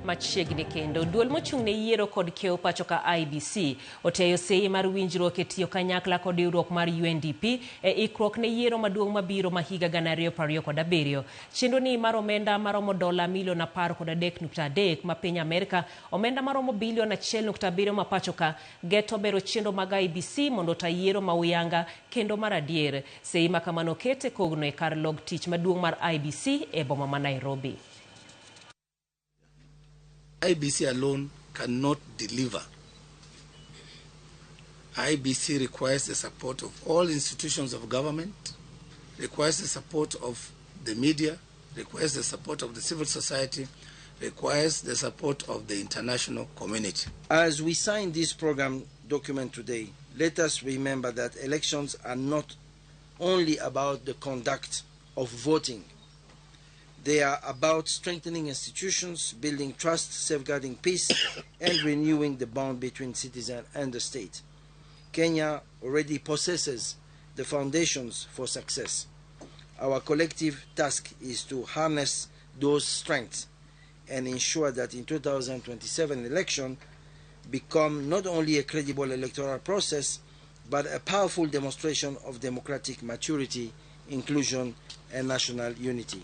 machiegni kendo. Duol mochung' ne yiero kod kiewo pacho ka IEBC oteyo seyi mar winjruok e tiyo kanyakla kod riwruok mar UNDP e ikruok ne yiero maduong' mabiro ma higa 2027. Chenro ni mar omenda maromo dola milion 13.3 ma piny Amerka, omenda maromo bilion 1.7 ma pacho ka, geto bero chenro mag IEBC mondo ota yiero ma uyanga kendo mar adier. Seyi ma kamano oket e kogno e kar log tich maduong' mar IEBC e boma ma Nairobi. IEBC alone cannot deliver. IEBC requires the support of all institutions of government, requires the support of the media, requires the support of the civil society, requires the support of the international community. As we sign this program document today, let us remember that elections are not only about the conduct of voting. They are about strengthening institutions, building trust, safeguarding peace, and renewing the bond between citizens and the state. Kenya already possesses the foundations for success. Our collective task is to harness those strengths and ensure that in 2027 election become not only a credible electoral process, but a powerful demonstration of democratic maturity, inclusion, and national unity.